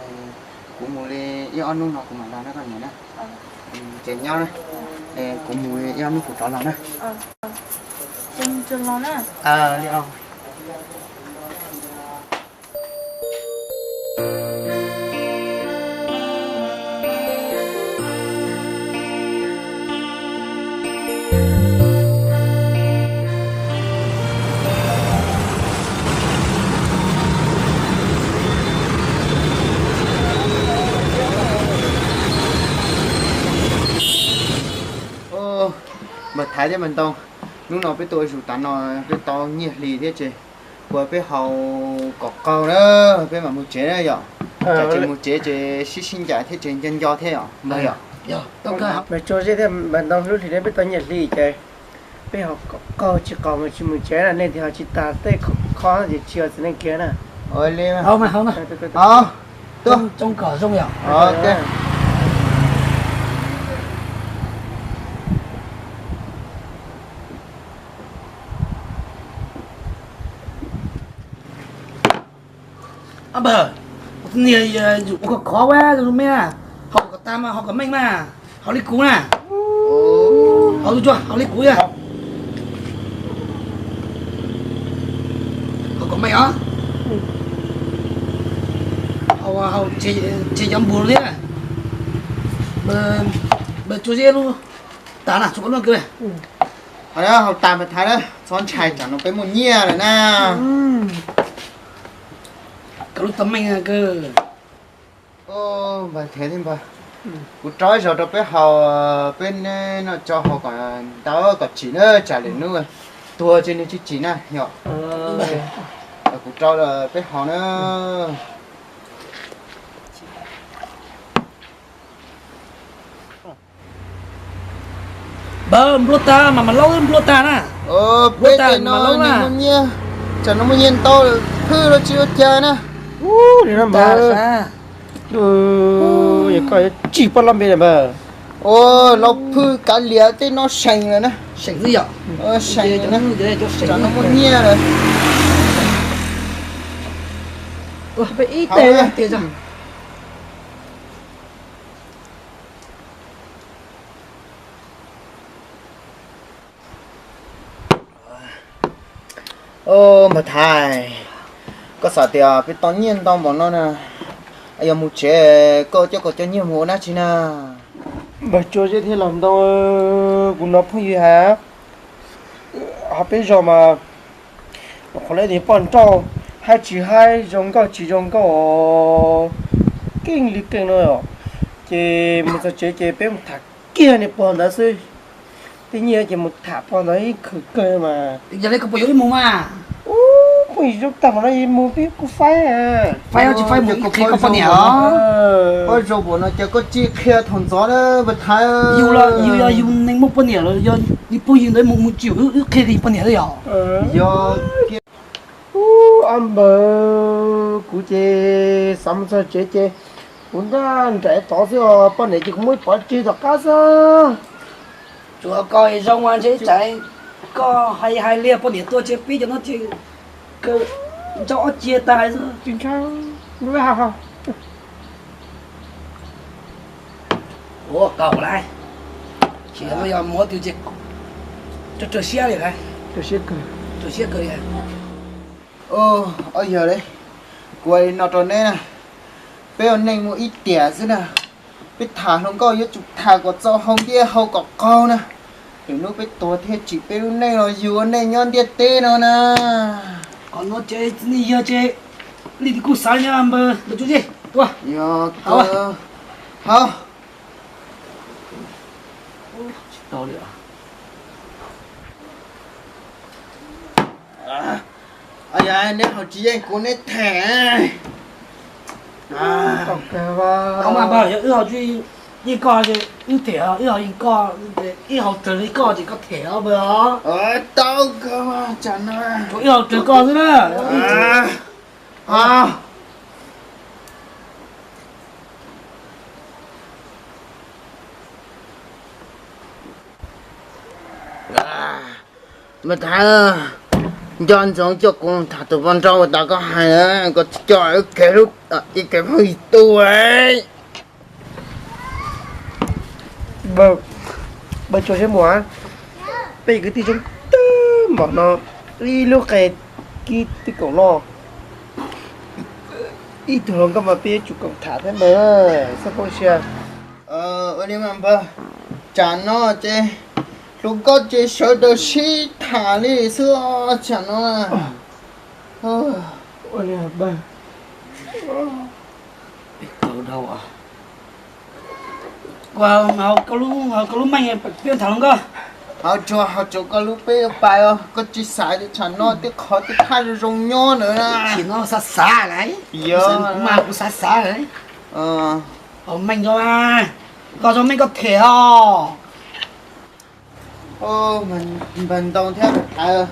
Kuv mus li ib ob hnub no kuv mam los na koj niam na. Ces nyob na, kuv mus ib ob hnub kuv rov los na. Li os. Npawg Thaiv thiab npawg Ntoo, hnub no peb tuaj ua zug tav no peb tau nyiaj hli thiab ces ua peb haus kom qaug na, peb mam mus tsev na yom. Tsam tseem mus tsev ces sib sib ncaim thiab ces nco nco thiab yom npawg yom. Npawg Tsuag Zeb thiab npawg Ntoo, hnub hlis no peb tau nyiaj hli ces Peb ho qaug tsis qaug mas tsis mus tsev na, nej tias ho tsis tas tej khob ces tsis yog txiv neej kiag na. Ua li, Ab, niag yus ua khov khov ua zoo me, haus kom tag mas haus kom meej mas, haus li kuv na. Haus tsuag tsuag, haus li kuv yog. Haus kom meej os. Haus, haus tseg cov npus thiab. Npawg Tsuas Zeb lub tas na, txhob luaj kawg. Haus tas npawg Thaiv na, txhob ntshai, tsam no peb muaj nyiaj lawm na. Koj lub tau meej kawg. Npawg Thaiv thiab npawg, kuv rau ib zaug rau peb haus, peb noj tso haus kom ntau kom tsim na, tsam lwm hnub tuag ces nws tsis tsim na yom. Kuv rau peb haus na. Npawg, nplua tag mas mas laub, nplua tag na. Nplua tag mas laub na. Tsam no muaj nyiaj ntau, phwj los tsis ua cas na. Ub, li no npawg, koj yuav tsis poj lab npe na npawg. Ua, laub phwj kav liam tej no seem lawm na. Seem xwb yom. Seem lawm na. Tsam no muaj nyiaj lawm. Ib teg tiag. Npawg Thaiv, koj xav tias peb tau nyiaj ntau npaum no na, yog mus tsev koj coj kom cov nyiaj mus ua dab tsi na? Npawg Tsuas Zeb thiab los ntau, kuv hnov phooj ywg hais hauv peb zos mas, qhov lawv tias poj nrauj haib tsis haib, zoo nkauj tsis zoo nkauj, keej li keej no, ces mus txog tsev ces peb mus tham kiag niag pog ntawd xwb. Tej nyiaj ces mus tham pog ntawd ib khwv kawg mas. Yog li koj puas yuav wb mus mas? Ub, phooj ywg zoo tag npaum no mus peb kuj faib. Faib tsis faib mus qhia koj poj niam os. Pob zoo npaum no ces koj cia qhia thaum ntxov na npawg Thaiv. Yus los yus yog yus neeg muaj poj niam los yog yus phooj ywg ntawd mus mus tsis wb qhia yus poj niam xwb yog. Yog. Ub, ab npawg, kuv ces xav mus txog tsev ces kuv nraj nraim tod xwb os, poj niam ces kuv muab pov tseg tom qab xwb. Tsuas koj zoo mas ntshe tsam koj hais hais liag poj niam tuaj ces peb cov no ces kaw ntsaub ob cia tag xwb. Tsis ntshai, ua kaus lawm. Tsis yog muab twg ces raug siab li, raug siab kawg li. Ob yawg, kuv hais li no rau neb na, peb ua neej muaj ib tiam xwb na, peb tham hluas nkauj yuav tsum tham kom txaus hau ntiaj hau kom qaug na, lwm hnub peb tuag thiaj tsim peb lub neej los yug ua neej nyob ntiaj teb no na. Qhov no ces nej yawg ces li kuj xav nyob npawg Tsuas Zeb tuaj. Yog, hauv. Tsis tau li. Yog neb haus tsis yeej kuv neb them. Tau mas npawg, yog wb haus tsis yeej koj ces wb them, wb haus yeej koj, wb haus raws li koj ces koj them os npawg os. Tau kawg, tsam no wb haus raws koj xwb na. Npawg Thaiv, nco ntsoov coj kuv tham tus poj nrauj uas tas koj hais na, koj tsis coj wb kev hlub, wb kev phooj ywg tu. Npawg Tsuas Zeb Muas, peb kwv tij zoo tag npaum no, ib lub qe kib twb kaum loj, ib tug hluas nkauj mas peb yuav tsum koom tham thiab npawg, txhob poob siab. Ua li mas npawg, tsam no ces hluas nkauj ces sawv daws sib tham li xwb tsam no. Ua li npawg. Koj lub meej peb tham hluas nkauj. Haus tsuag haus tsuag koj lub peb pais os, koj tsis xav tias tsam no tej qhov tej thaj zoo zoo nyob ntawd na. Tsis no xav xav lawm. Yog kuv mas kuv xav xav lawm. Haus meej koj, koj zoo meej koj them os. Npawg Ntoo thiab npawg Thaiv,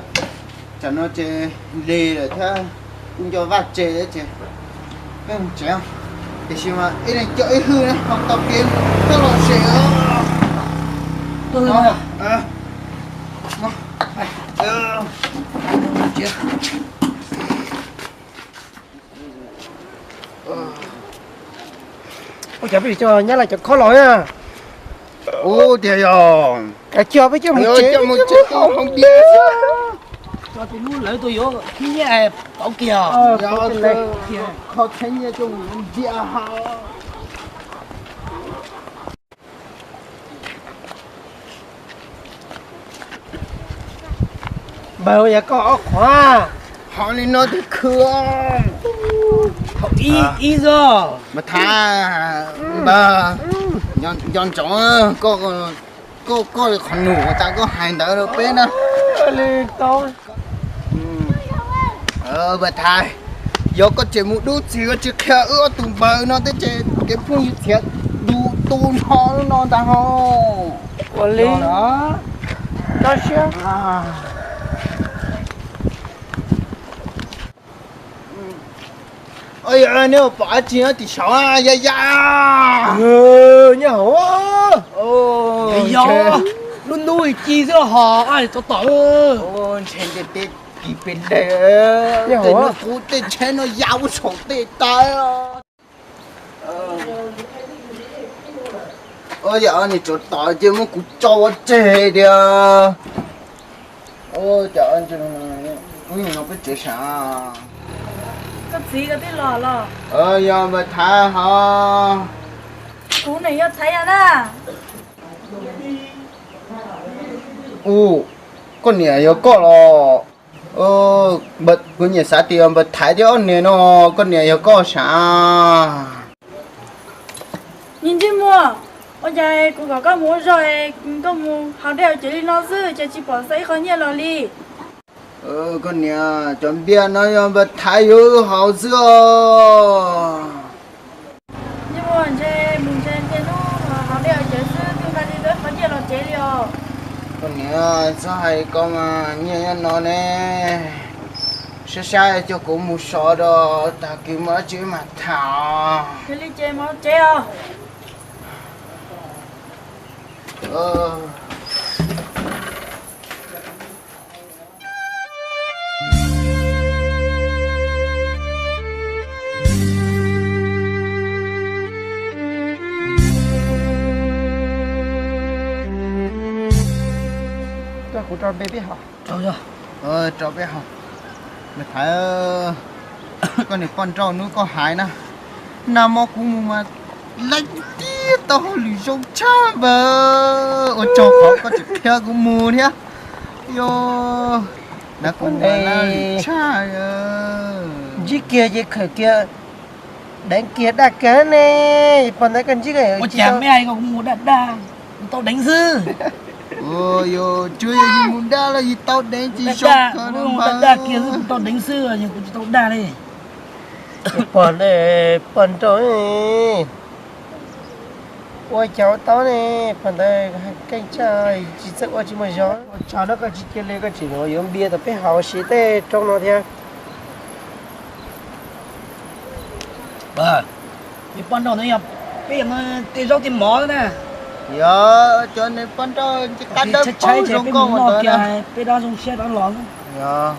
tsam no ces lig lawm thiab, kuv nco vaj tse ces peb mus tsev. Tiam sis mas ib leeg coj ib hwj na, ho tau kev coj los tsev. Ua cas peb coj nyab laj cov khob los na? Ua tiag yog. Kav coj peb coj mus tsev, coj mus tsev, coj mus tsev. Coj tus hlub lawv tuaj yuav khib nyiaj pauv kiag. Kho khib nyiaj coj mus yuav npias haus. Npawg, yog koj ob qhov. Hov li no twb khw. Hov ib, ib zog. Npawg Thaiv, npawg, nco ntsoov, koj, koj qhov nug tas koj hais ntawd rau peb na. Npawg Thaiv, yog koj tseem mus dub txig koj tsis qhia wb ob tug npawg no thiab ces kev phooj ywg txhiav tu tu nrho no ntag ho. Ua li, koj siab. Yog nej pom dab tsi nyob tim saud ya ya. Nyob hauv. Yog, lub hnub ci xwb ho, tov tom. Ntshe tej teb kis pes deg, tej hnub qub tej tsheb no ya ua saum tej tawv. Yam nim tsuav tom ces muab kuv tso ua tseg tiag. Cas no peb tsev sav. Koj txiv, koj twb los los? Yog npawg Thaiv hov. Kuv ne yog Thaiv yog na. Ua, koj niam yog koj los? Kuv nyiam xav tias npawg Thaiv thiab ob niag no, koj niam yog koj sav. Niag ntsej muag, ua cas kuv kom koj mus ua zog, koj mus haus dej haus cawv li no xwb ces tsis pom xa ib qho nyiaj los li. Koj niam, cov npias no yog npawg Thaiv yuav wb haus xwb os. Ntsej muag, ntshe mus ntshe niaj hnub haus dej haus cawv xwb twb nqa tsis tau ib qho nyiaj los tsev li os. Koj niam, txhob hais ko mas, nyiaj nyob no ne. Saib saib, coj kuv mus so rau, tag kis muaj dab tsi mam tham. Yog li ces mus tsev os. Koj kuv rau peb haus. Rau peb haus. Npawg Thaiv, koj niam poj nrauj, hnub koj hais na, nag hmo kuv mus mas leej tib tau hauj lwm zoo tshaj npawg. Ua tsaug qhov koj tseem qhia kuv mus thiab. Yog, nag kuv mus mas leej tshaj. Ntsib kiag ces khawm kiag, deev kiag daj kiag ne. Pog ntawd koj ntsib, ua cas me hais kuv mus daj daj, kuv tau deev xwb. Yog tsuas yog yus mus daj los yus tau deev tsis zoo kawg, daj kiag xwb kuv tau deev xwb, yog kuv tsis tau daj li. Pog ntawd, pog nrauj, ua cas ua tau ne, pog ntawd keej tshaj, tsis txawj ua tsis muaj zog. Ua tsaug na, koj tsis cia li, koj tseem yuav npias tom peb haus siv tej roob no thiab. Poj nrauj ntawd yog peb tej zaub tej mov na. Yog, cov niag poj nrauj nce qab dawb paug zoo nkauj ntawd na. Peb dab zoo siab dab los. Yog.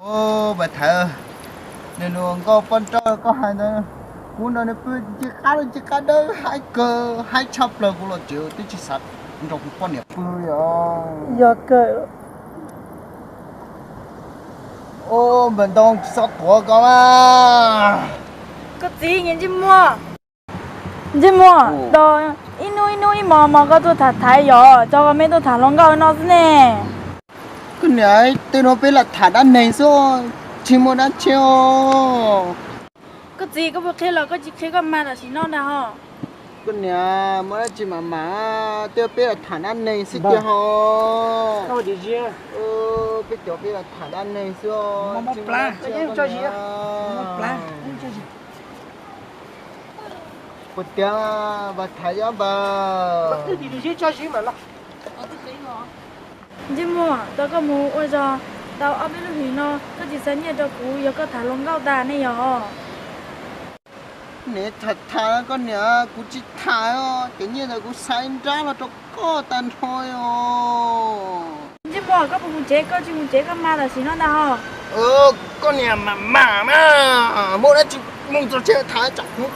Npawg Thaiv, nws nus nkauj poj nrauj koj hais ntawd, kuv nrog nws pw nce qab, nce qab dawb haib kawg, haib tshaj plaws, kuv los tsev twb tsis xav nrog kuv poj niam pw li os. Yog kawg. Npawg Ntoo, tsis txhob tuav ko mas. Koj txiv, ntsej muag, ntsej muag, ib hnub ib hnub ib hmos hmos koj tuaj tham Thaiv, yog cov koj me tuaj tham hluas nkauj no xwb ne. Koj niam, tej no peb lam tham dab neeg xwb, tsis muaj dab tsi os. Koj txiv, koj puas qhia los koj tsis qhia koj mas tam sim no ntag ho. Koj niam, muaj dab tsi mam mam, tej peb lam tham dab neeg xwb tiag ho. Peb cov peb lam tham dab neeg xwb os. Puas tiag, vas thaiv ob npawg? Ntsej muag, tau koj mus ua zog tau ob peb lub hlis no, koj tsis xa nyiaj rau kuv, yog koj tham hluas nkauj tas ne yog? Niam, tham tham koj niam, kuv tsis tham os, cov nyiaj ntawd kuv xa ib nrab los rau koj tag nrho os. Ntsej muag, koj puas mus tsev? Koj tsis mus tsev koj mas tam sim no ntag hos. Koj niam, mam mam mas, muaj dab tsi mus txog tsev tham, tsam kuv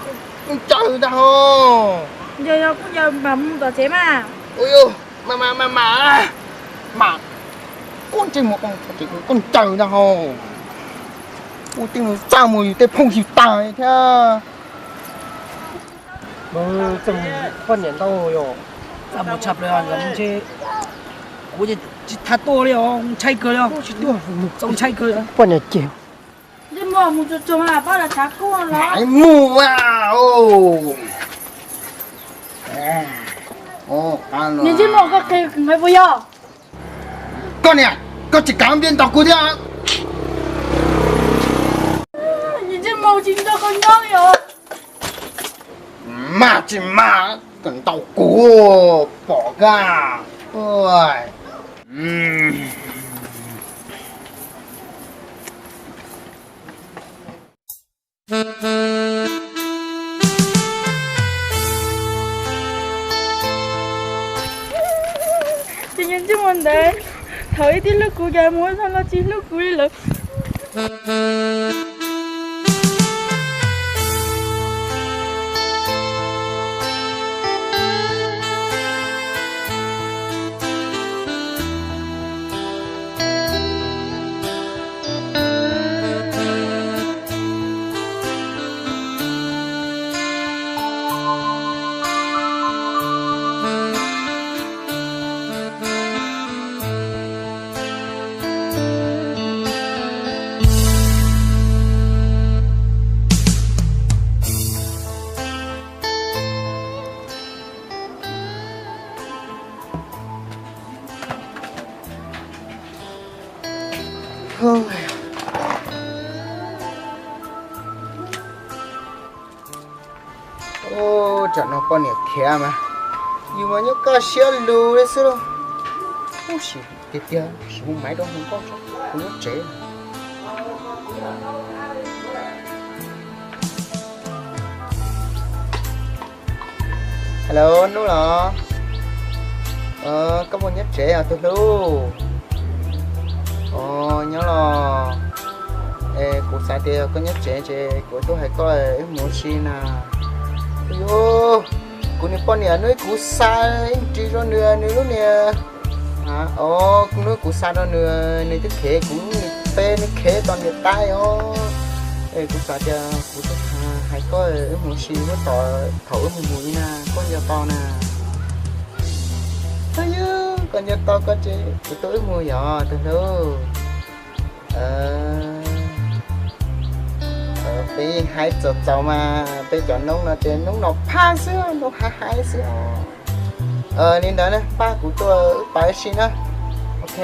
ncaws ntag hos. Yog yog kuv ncaws mam mus tom tsev mas. Ua, mam mam mas, mas koj ntsej muag, koj ncaws ntag hos. Ua tej no txaj muag yus tej phooj ywg tag thiab. Poj niam ntau yog txaj muag tshaj plaws, ntshe kuv tsis tham tuaj li os, ntshai kawg li os, txaus ntshai kawg. Poj niam ces Ntsej muag, mus txog txog mas pab los tshav kub los. Mus a. Niag ntsej muag, koj qhia kuv puas yog? Koj niam, koj tsis kam npiaj ntaus kuv thiab. Niag ntsej muag, tsis nrog koj nyob li os. Mas tsis mas, koj ntaus kuv, pom koj. Ces niag ntsej muag ntawd, thaum ib tib hlub kuv, cas mus ua zog no tsis hlub kuv li lawm. Tsam no poj niam khiav mas yus mas nyob kaj siab lug li xwb lauj. Ub, sim tiag tiag, sim hu maiv rau hluas nkauj tso, kuv nyob tsev. Hello, Nub los? Koj puas nyob tsev os tus hlub? Os, nyob los. Es kuv xav tias yog koj nyob tsev ces kuv tuaj hais koj wb mus ua si na. Ua, kuv niag poj niam hnub kuv xa ib ris rau nws, nws lub niag, os, hnub kuv xa rau nws, nws twb khev kuv, nws peb nws khev tos niam tais os. Es kuv xav tias kuv tuaj hais koj wb mus ua si, ua tom thaum wb mus mus li na, koj nco tau na? Yog koj nco tau koj ces kuv tuaj wb mus yog tus hlub. Peb hais txaus txaus mas peb cov noob no ces noob no phaj xwb, noob hais hais xwb os. Li ntawd na, pab kuv tuaj wb pab ib si na. Ok.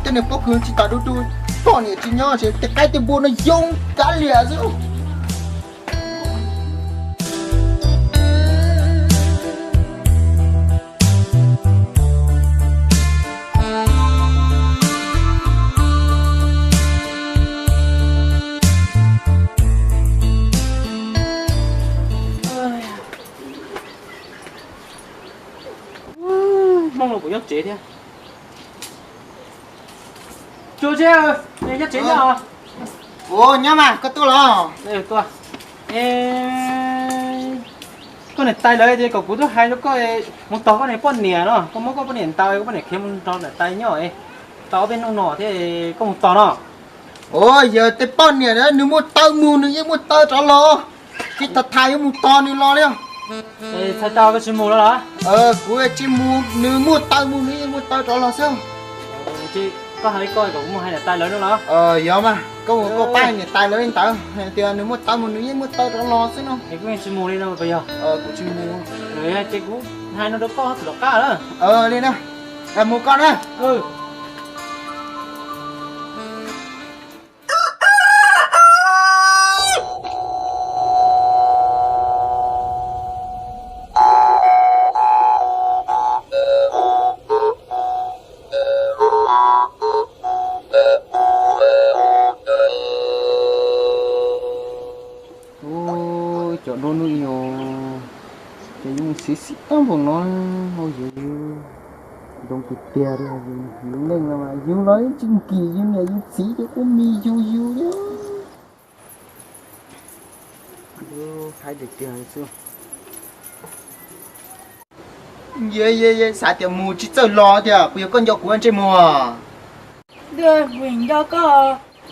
Tej niag pob kws tsis tas du du, poj niam tsis nyob ces tej qaib tej npua no yoo kav liam xwb. Hmoob no puas nyob tsev thiab? Tsuas tsev, nyob tsev nyob. Ua, nyob mas koj tuaj los? Tuaj. Koj niam tais lawv tias kom kuv tuaj hais rau koj mus tos koj niag poj niam no, koj muab koj poj niam ntaus, koj poj niam khiav mus nrog niam tais nyob, tau ob peb hnub no thiab, koj mus tos no. Ua, yog tej poj niam na nws muaj taw mus nws yeej muaj taw rov los, tsis tas tas yuav mus tos nws los li. Txhais tau koj tsis mus los los? Kuv tsis mus, nws muaj taw mus nws yeej muaj taw rov los xwb. Koj hais li koj kom kuv mus hais niam tais lawv no los? Yog mas, koj mus koj pab niam tais lawv li ntawd, hais tias nws muaj taw mus nws yeej muaj taw rov los xwb no. Es kuv yeej tsis mus li no puas yog? Kuv tsis mus. Ces kuv hais no rau koj txhob tom qab lawm. Li na, mus koj na. Hnub no ces yeej xiv xiv tag npaum no, yus zoo tiag tiag li. Yus neej no mas yus los yeej tsis nkim yus niam yus txiv ces kuj mis yus yus li. Hais tiag tiag xwb. Ye, ye, ye, xav tias mus tsis txawj los tiag, puas yog koj nco kuv ntsej muag? Kuv yeej nco koj,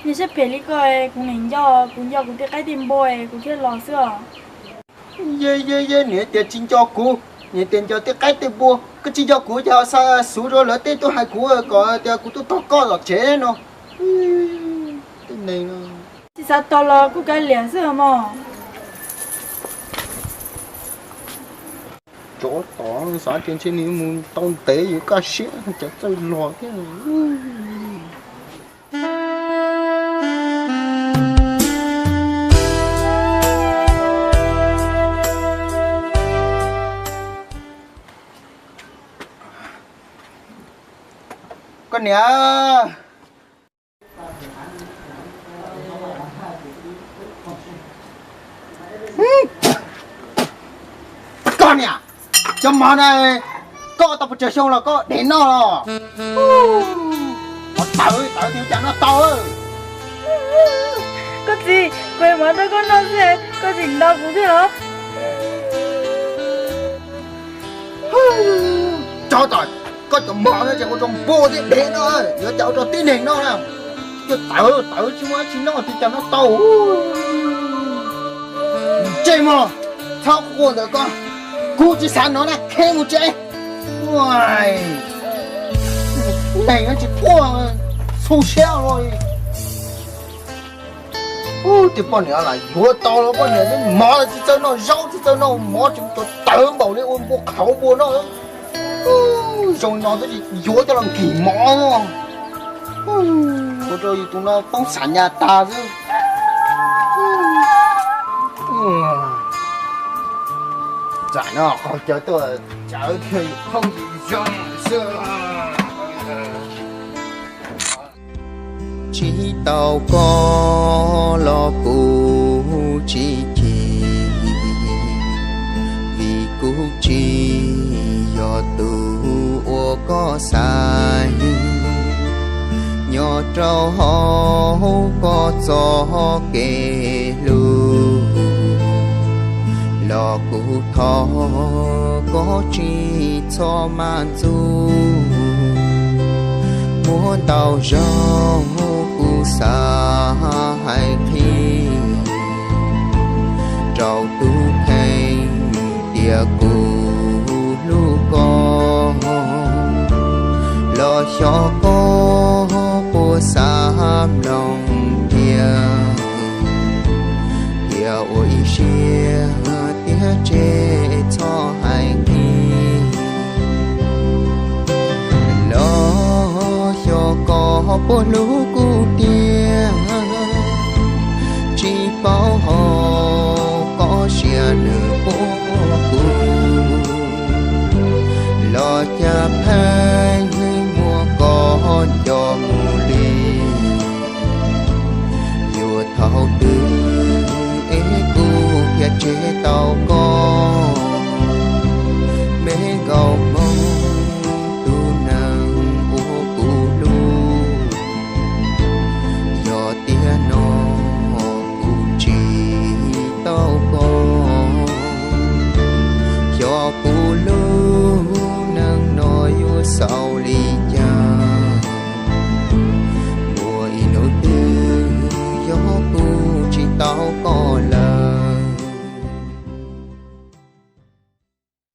niag siab phem li koj, kuv niam nco, kuv nco kuv tej qaib tej npua kuv thiaj los xwb os. Ye, ye, ye, nws tias tsis nco kuv, nws tias nco tej qaib tej npua, koj tsis nco kuv ces xa xov rau lawv tej tuaj hais kuv kom tias kuv tuaj tos koj tom tsev no. Tej neeg no. Tsis xav tos los kuj kav liam xwb mog. Tsov tom xav tias ntshe nws mus tau ntev yuav kaj siab cov txawj los thiab. Koj niam, koj niam, cov mov na, koj tau pes tsawg xyoo los koj dej noj los? Mov tawv tawv tiag cas noj tau? Koj txiv, kuv mov rau koj noj xwb, koj tseem ntaus kuv thiab los? Tsov tom, koj cov mov no ces ua rau npua thiab dej noj, yuav cas ua rau tib neeg noj na. Cov tawv tawv tsis muaj dab tsi noj tiag cas noj tau. Ntsej muag, txhob quaj ntawm koj, kuv tsis xav hnov na, khiav mus tsev. Neeg tsis quaj, xu siab ua li. Ub, tej poj niam lam yuav tau los poj niam, mov tsis txawj noj, zaub tsis txawj noj, mov tseem tawv npaum li ua npua qhauv npua noj. Zoo no twb tsis yuav coj los nkim mov. Ua rau yus tus no poob xam nyas tag xwb. Tsam no qaug cawv tuaj, cawv thiaj yus poob yus zoo xwb. Tsis tau koj los kuv tsis chim, vim kuv tsis yog tus uas koj xaiv. Nyob rau hauv koj txoj kev hlub, los kuv thov koj tsis txhob maj ntxub. Muaj ntau zaug kuv xav hais qhia rau tus kheej tias kuv hlub koj, los xyov koj puas xav mloog thiab. Thiab ua ib siab tiag tseg txhob hais qhia, los xyov koj puas hlub kuv tiag. Tsis paub hauv koj siab nws puas muaj kuv, los cas pheej muaj koj nco mus li. Yuav thaum twg es kuv thiaj tseg tau koj, me nkauj hmoob, tus neeg uas kuv hlub. Yog tiam no kuv tsis tau koj, xyov kuv lub neej no yuav xaus li cas. Muaj ib hnub twg yog kuv tsis tau koj lawm,